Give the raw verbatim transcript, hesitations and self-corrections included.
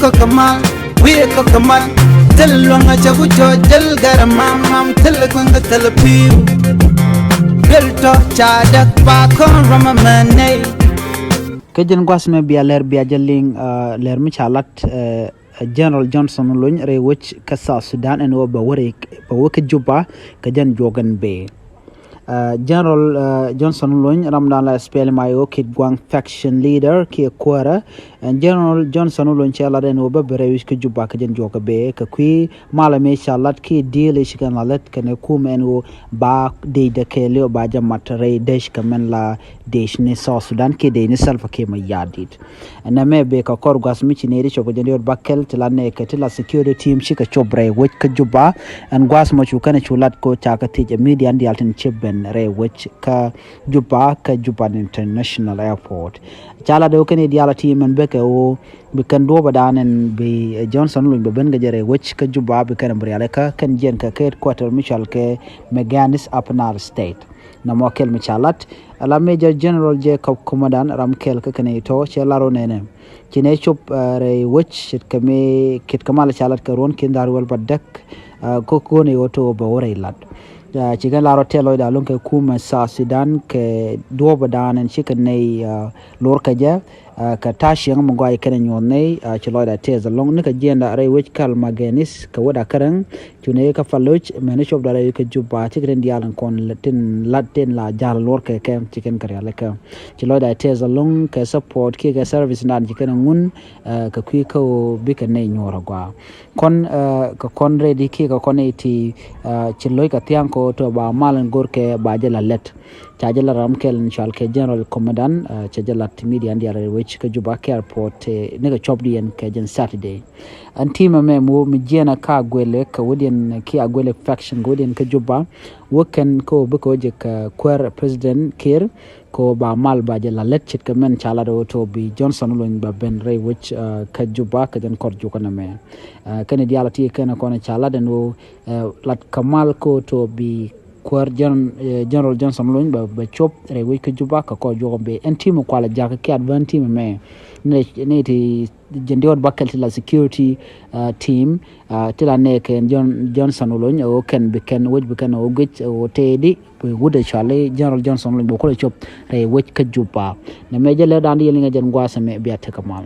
Kɔk kɛ mal, wi̱i̱ kɔk kɛ mal. Thil luäŋ a cɛ ku cɔ jäl gɛr mam mam, thil kueŋ kɛ thil pi̱i̱u. Duel tɔ ca däk ba kɔn rɔm a mɛ nɛy. Kä jɛn gua̱th mɛ bia lɛr bia jɛ liŋ, ah, lɛr mi ca lat, eh, General Johnson Olony rɛy wec kä South Sudan ɛn ɣöö bɛ wä rɛy, bɛ wä kä Juba kä jɛn juɔk ɛn bee. Uh, General, uh, Johnson Olony, ramdan la S P L M I O Kitgwang faction leader kiɛ kuäärä. Uh, General Johnson Olony cɛ lat ɛn ɣöö bä bɛ rɛy wi̱c kä Juba kä jɛn juɔk ɛ bee kɛ kui̱ malɛ mëë ca lat kiɛ deal i̱ ci kɛn la lät kɛnɛ kumɛ ɛn ɣöö ba dec dɛ kɛɛliw ba jɛ mat rɛy dec kɛ mɛn la dec ni South Sudan kiɛ dec ni Salva Kiir Mayardit. Ɛn nɛmɛ bee kɛ kɔr gua̱th mi ci nɛy ri cop kɛ jɛn diɔt bakɛl ti la nɛɛkɛ ti la security team cikɛ cop rɛy wec kä Juba. Ɛn gua̱th mɔ cu kɛn cu lat ko ca kɛ thiec ɛ media in diaal tin ci ben rɛy wec kä Juba kä Juba International Airport. Ca lat ɛ wä kɛn i̱ diaal a team ɛn bekɛ wä bi kɛn duɔ̱ɔ̱pädan ɛn bi, eh, Johnson Olony bɛ ben kɛ jɛ rɛy wec kä Juba bi kɛn bi rialikä kɛn jiɛn kɛ kɛ headquarter mi cɔal kɛ Meganis Upper Nile State. Nɔmɔ kɛl mi ca lat, ala Major General Jacob Komadan ram kɛl kä kɛn itɔ cɛ lar wä nɛnɛ. Ci nɛ cop, ah, rɛy wec ce̱tkɛ mi ce̱tkɛ mal ca lat kɛ ruɔ̱n kin dhar wäl ba däk, ah, kä kuɔn i̱ wä to bɛ wä rɛy lat. Ah, ci kɛn lar wä tɛl lɔcda lo̱ŋ kɛ kumɛ South Sudan kɛ duɔ̱ɔ̱pädan ɛn cikɛ nɛy, ah, lor kɛ jɛ. Ah, kɛ ta̱a̱ cieŋ mi gɔaac kɛn ɛ nyuɔ̱th nɛy, ah, ci lɔcda tɛth ɛlɔ̱ŋ ni kɛ jiɛnda rɛy wec kal Magenis kɛ wä da kärɛŋ. Cu nɛy kä Paloc mɛn cop da rɛy kɛ Juba ci kɛ tin diaal in kɔn tin lat tin la ja̱l luɔr kɛ kɛ ci kɛn kɛ rial kɛ. Ci lɔcda tɛth ɛlɔ̱ŋ kɛ support kiɛ kɛ service nan ci kɛn ɛ ŋun, ah, kɛ kui̱ kä ɣöö bikɛ nɛy nyuɔ̱ɔ̱r agɔaa. Kɔn, ah, kɛ kɔn ready kiɛ kɛ kɔn iti, ah, ci lo̱c kɛ thia̱ŋ kɛ ɣöö tɔ ba mal in go̱r kɛ ba jɛ la lät. Ca jɛ la ram kɛl in cɔal kɛ General Komadan, ah, ca jɛ lat media in diaal rɛy wec kä Juba kɛ airport, eh, ni kɛ cɔpdiɛn kɛ jɛn Saturday. Ɛn team ɛmɛ mi wä mi jiɛn ɛ kä Aguelɛ kɛ wädiɛn kiɛ Aguelɛ faction kɛ wädiɛn kä Juba. Wä kɛn kä wä bikɛ wä jɛ kɛ kuäär President Kiir kɛ wä ba mal ba jɛ la lät ce̱tkɛ mɛn ca lat wä to bi Johnson Olony ba ben rɛy wec, ah, kä Juba kɛ jɛn kɔr jukɛ nɛmɛ. Ah, kɛn diaal ti kɛn kɔn ca lat ɛn wä, eh, lat kɛ mal kɛ wä to bi kuäär Gen-, eh, General Johnson Olony bɛ, bɛ cop rɛy wec kä Juba kɛ kɔr juɔk ɛn bee. Ɛn team kualɛ jakä kiɛ advance team mɛ ni, ni ti jɛn diɔt bakɛl ti la security, ah, team, ah, ti la nɛɛkɛ John-, Johnson Olony ɛ ɣöö kɛn bi kɛn wec bi kɛn ɛ ɣöö guic ɛ ɣöö tɛɛdi bi wut ɛ cɔali General Johnson Olony bɛ kulɛ cop rɛy wec kä Juba. Nɛmɛ jɛ lɛ dan di yɛn liŋɛ jɛn gua̱a̱th ɛmɛ bia tekɛ mal.